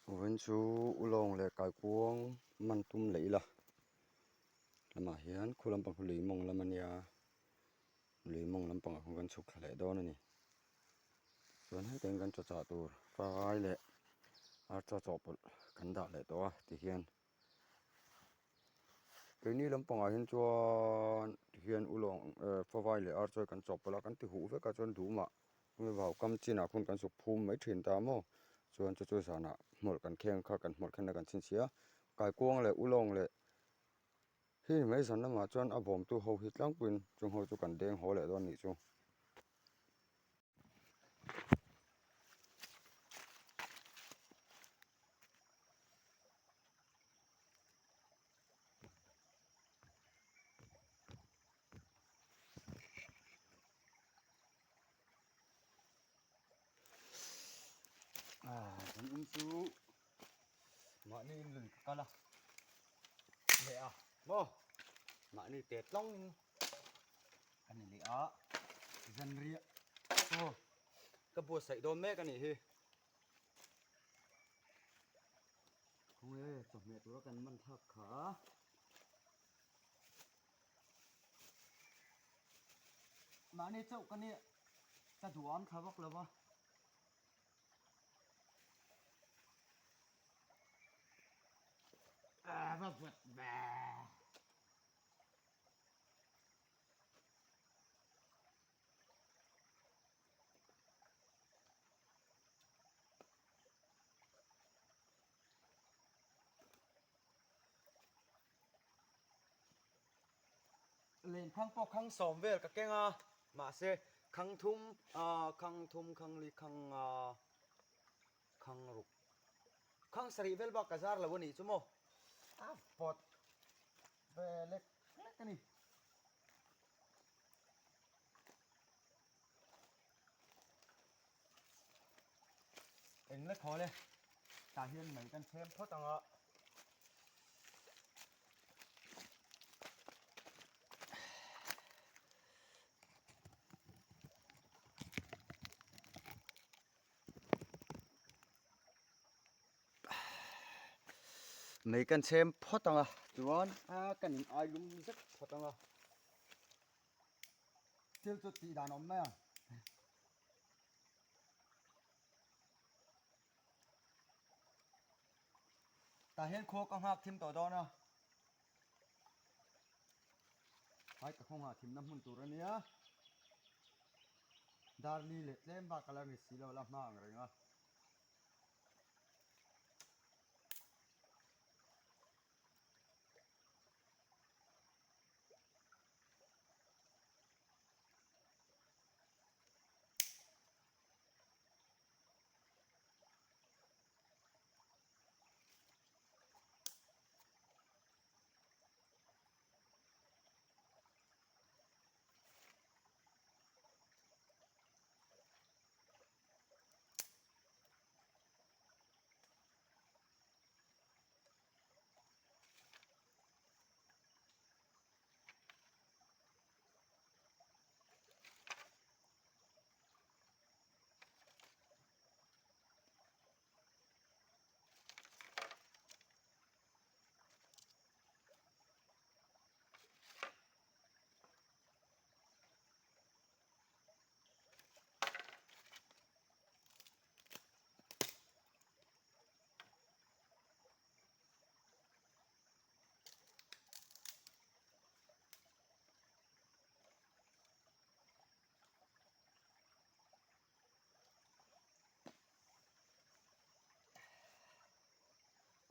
Vawiin chu ulawng leh kaikuang man tum leh ila lamah hian khu lampang khu lui mawng lam a nia lui mawng lampangah khawn kan chhuk thla leh dawn a ni chuan hetiang kan chaw chah tur fai leh archaw chawhpawlh kan dah leh tawh a tihian. Keini lampangah hian chuan tihian ulawng eh favai leh ar chawi kan chawhpawlh a kan ti huh vek a chuan duhmah vau kam chinah khawn kan zuk phum mai thin ta maw chuan chu chu zanah hmawlh kan kheng kha kan hmawlh khenna kan chhinchhiah a kaikuang leh ulawng leh hi ni mai zan lamah chuan a bawmtu ho hi tlangpuiin chung ho chu kan deng haw leh dawn a nih chu. Kan in chu mahni in lui ka kal a leh a maw mahni te tlawng in a ni leh a zanriah aw ka buatsaih dawn mek a nih hi. Khawnge chawhmeh tura kan man thlak kha. Mahni chauh ka nia ka duham thla vak lo va. Va vawt ve. Lenkhang pawh khang sawm vel ka keng a mahse khang thum ah khang thum khang li khang ah khang ruk khang sarih vel bak ka zar lo a nih chu maw a vawt ve lek lek a ni. Eng la thawl e tah hian mei kan chhem phawt ang a. Mei kan chhem phawt ang a chuan a kan in ai lum zet phawt ang a. Thil chu tih dan a awm mai ang. Tah hian khua ka nghak thim tawh dawn a. Hai ka khaw nghah thimna hmun tur a nia. Darli leh tlem bak a la ni si lo la hma ang reng a.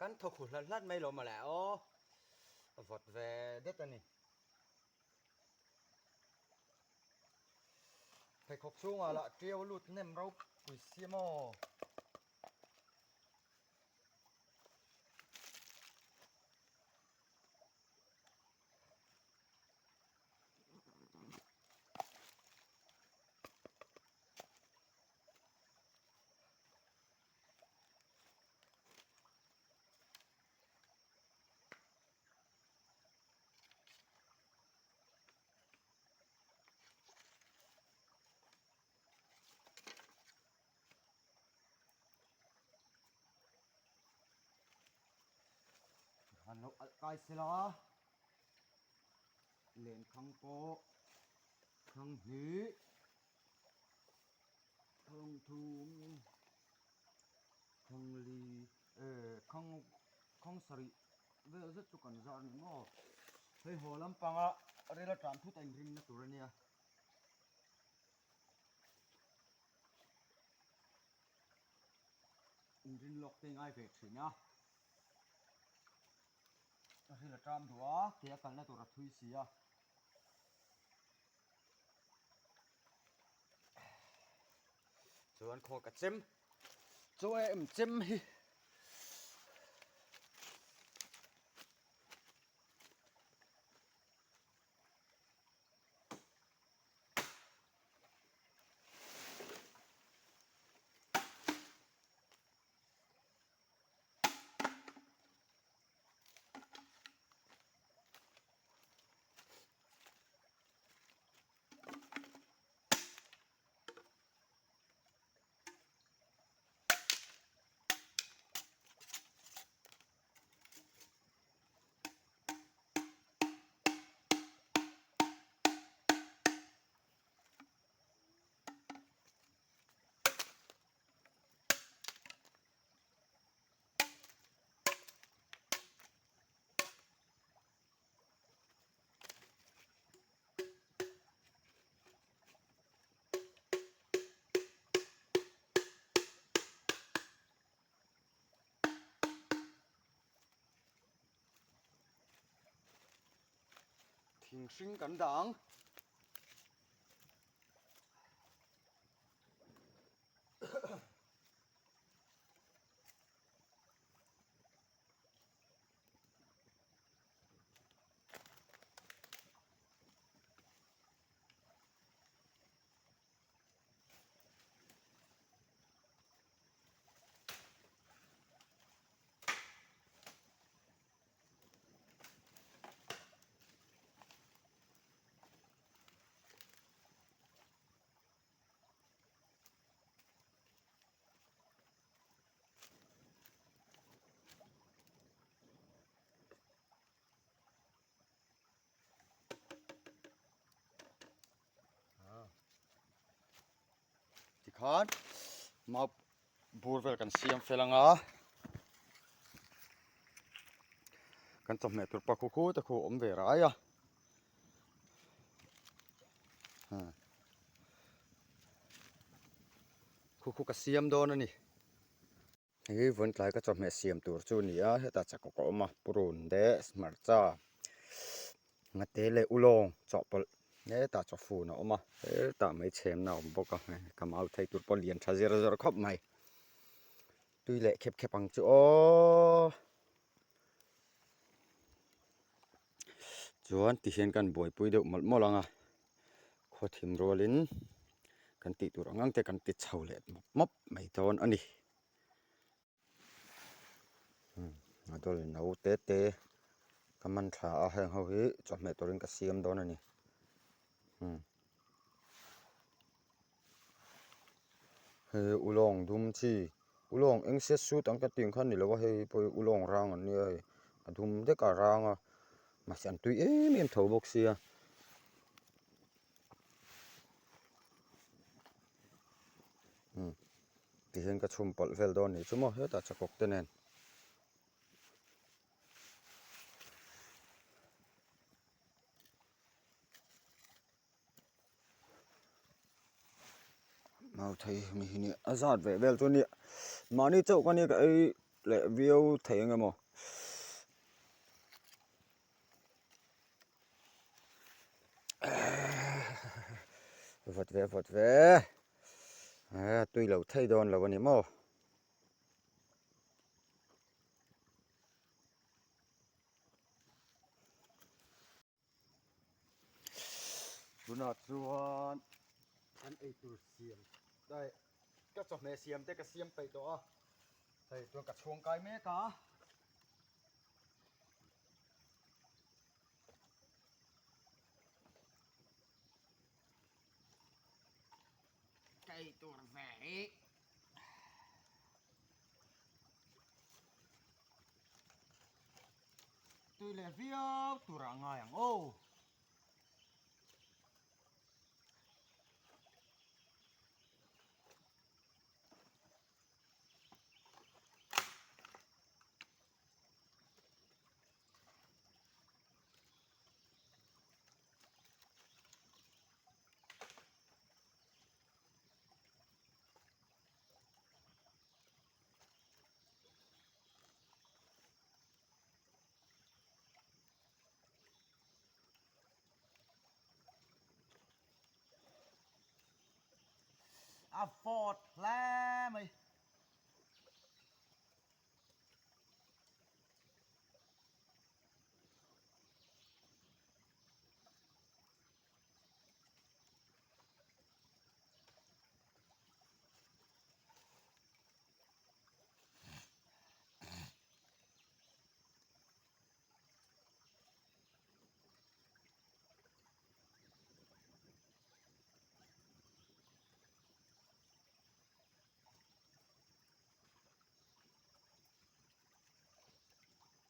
Kan thaw khu hlat hlat mai lo mawle aw a vawt ve det a ni. Pheikhawk chhungah lah ṭiau lut nem ropui si maw. Han lo alh kai sela lenkhang pawh khang hnih khang thum khang li eh khang khang sarih vel zet chu kan zar ni maw hei haw lampanga ril a tan thut a inrinna tur a nia. Inrin lawk te ngai ve thin a a ril a ṭam duh a ke a kalna tur a thui si a. Chuan khaw ka chem chaw em chem hi. Thing hring kan dah ang. Tikhan mau bur vel kan siam fel anga kan chawhmeh tur pa khu khu te khu a awm ve rai a khu khu ka siam dawn a ni. Hei vawn tlai ka chawhmeh siam tur chu a ni a hetah chakawk a awm a purun te hmarcha ngate leh ulawng chawhpawlh hetah chawfun a awm a hetah mai chhemna a awm bawk a ka mau thei tur pawh lian tha zir zawr khawp mai tui leh khep khep ang chu aw chuan tihian kan buaipui deuh mawlh mawlh ang a khawthim rualin kan tih tur ang ang te kan ti chho leh mawp mawp mai dawn a ni a dawl no te te ka man tha a heng ho hi chawhmeh turin ka siam dawn a ni hei ulawng dum chi ulawng eng se sut ang ka tih ang kha a ni lo a hei pawh hi ulawng rang an nia hei a dum dek a rang a mahse an tui em em tho bawk sia. Tihian ka chhum pawlh vel dawn nih chu maw hetah chakawk te nen. Mau thei mi hi a zat ve vel chu nia mahni chauh ka nia ka ei leh viau thei ang emaw. Vawt ve vawt ve tui lo thei dawn lo a ni maw. Tunah chuan an eitur siam daih ka chawhmeh siam te ka siam peih tawh a hei chuan ka chhuang kai mek a. Ka eitur ve hi. tui leh viau turah a ngai ang aw. A vawt hle mai.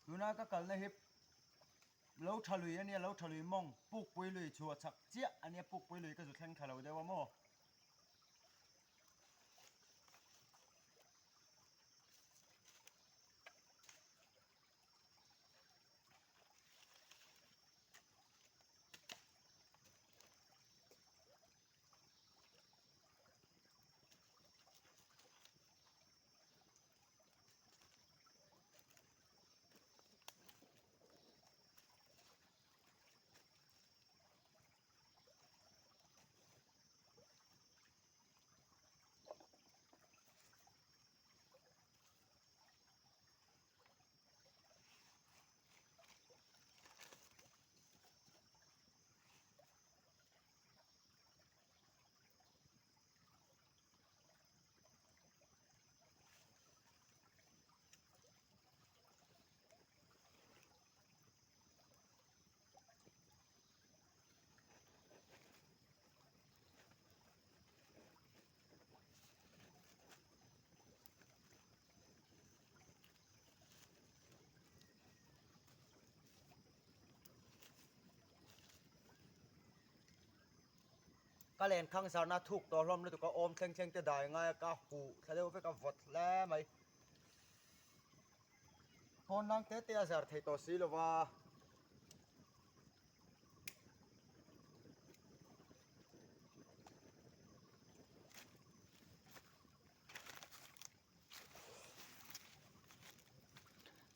Tuna ka kalna hi lo tha lui a nia, lo tha lui mawng pukpui lui chhuah chak chiah a nia, pukpui lui ka zu thleng thla lo deuh a maw. Ka len khang zarna thuk tawh hlawm lutuk a awm thleng thleng te dai ngai a ka huh thla deuh vek a vawt hle mai. Pawn lang te te a zar thei tawh si lo va.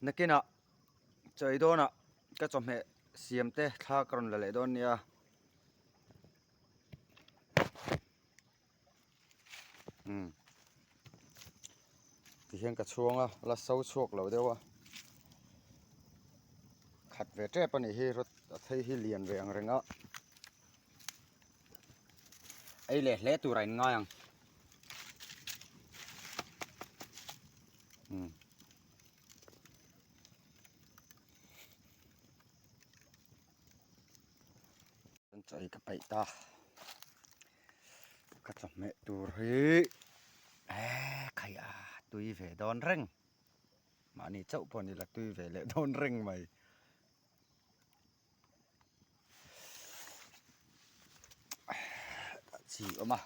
Nakinah chawi dawnah ka chawhmeh siam te thla ka rawn la leh dawn nia. Umm tihian ka chhuang a la so chhuak lo deuh a khat ve tep a nih hi rawt a thei hi lian ve ang reng a ei leh hle tur a in ngai ang umm. Chaw ka peih ta ka chawhmeh tur hi eee khai a tui ve dawn reng mahni chauh pawh ni la tui ve leh dawn reng mai chi awm a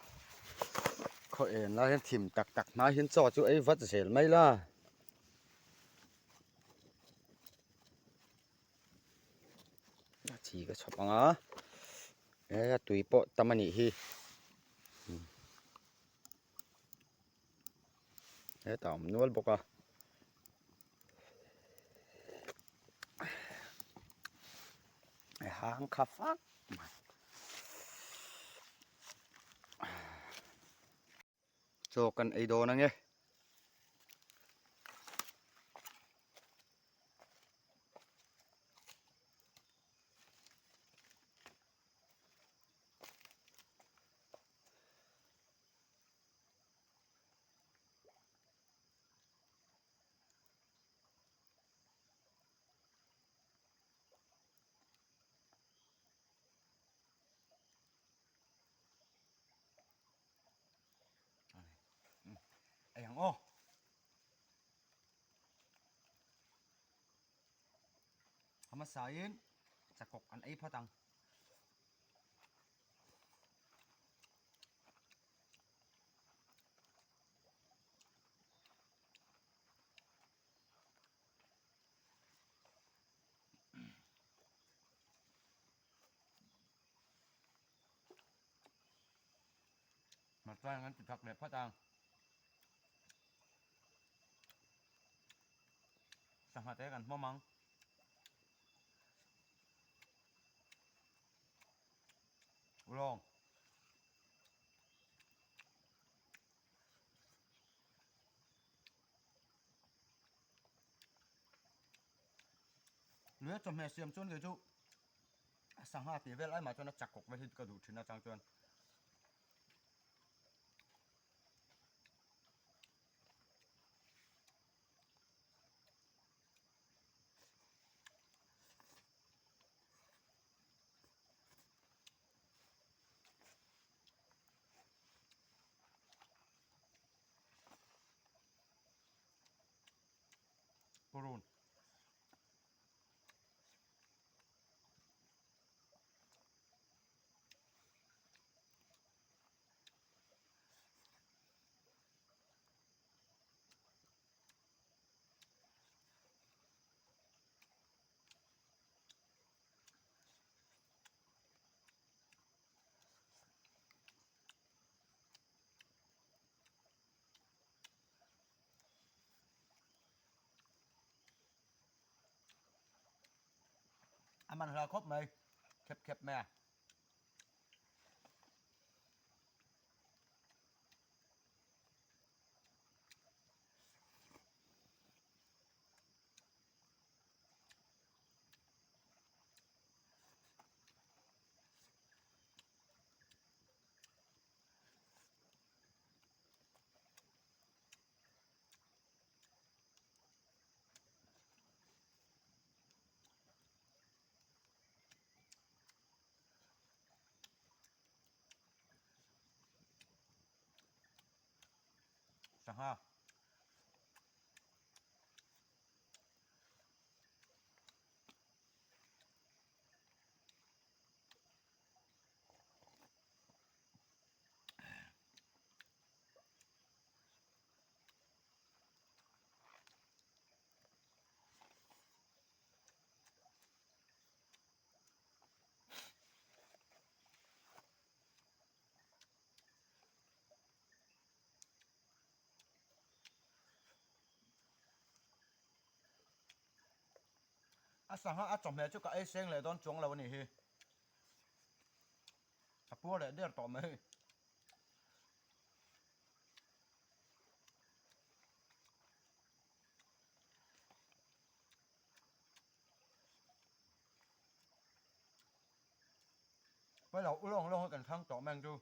khaw en lai hian thim tak tak hma hian chaw chu ei vat zel mai la. A chi ka chhawp ang a he a tui pawh tam a nih hi hetah a awm nual bawk a a hang kha fak mai chaw kan ei dawn ange. hmasain chakawk an ei phat ang. Hmarcha an ti thak leh phat ang. Sangha te kan hmawm ang. Ulawng. Lue chawhmeh siam chuan kei chu sangha tih vel ai mah chuan a chak kawk vel hi ka duh thin atang chuan. Purun. A man hla khawp mai khep khep mai a. Sangha. A sangha a chawhmeh chu ka ei seng leh dawn chuang lo a nih hi. A puar leh der tawh mai. Pailo ulawng lawng hi kan thlang tawh mai ang chu.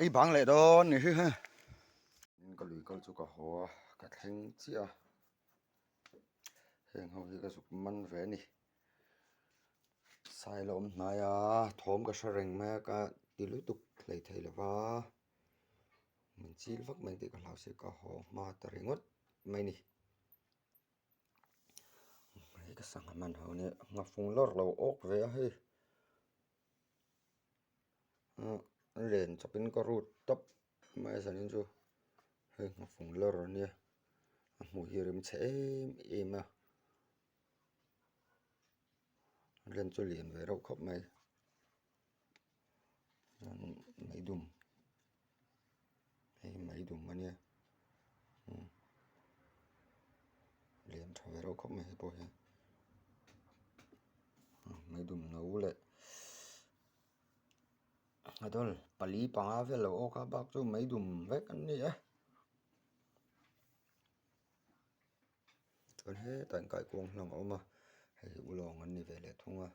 Ei bang leh dawn ni hi he. Ka lui kal chu ka haw a, ka thleng chiah a. Heng ho hi ka zuk man ve a ni. Sai la awm hnai a, thawm ka hre reng mai a, ka ti lutuk hlei thei lo va. Min chil vak mai tih ka hlau si, ka haw hma ta ringawt mai a ni. Hei ka sangha man ho nia, nghafung lawr lo awk ve a hei. Len chawpin ka rut tawp mai a zanin chu hei nghafung lawr a nia a hmuh hi a rim chhe em em a len chu lian ve reuh khawp mai meidum hei hi meidum a nia lian tha ve reuh khawp mai hei pawh hi meidum no leh. A dawl pali panga vel lo awk a bak chu mei dum vek an ni e chuan hetah hian kaikuang hlang a awm a hei hi ulawng an ni ve leh thung a.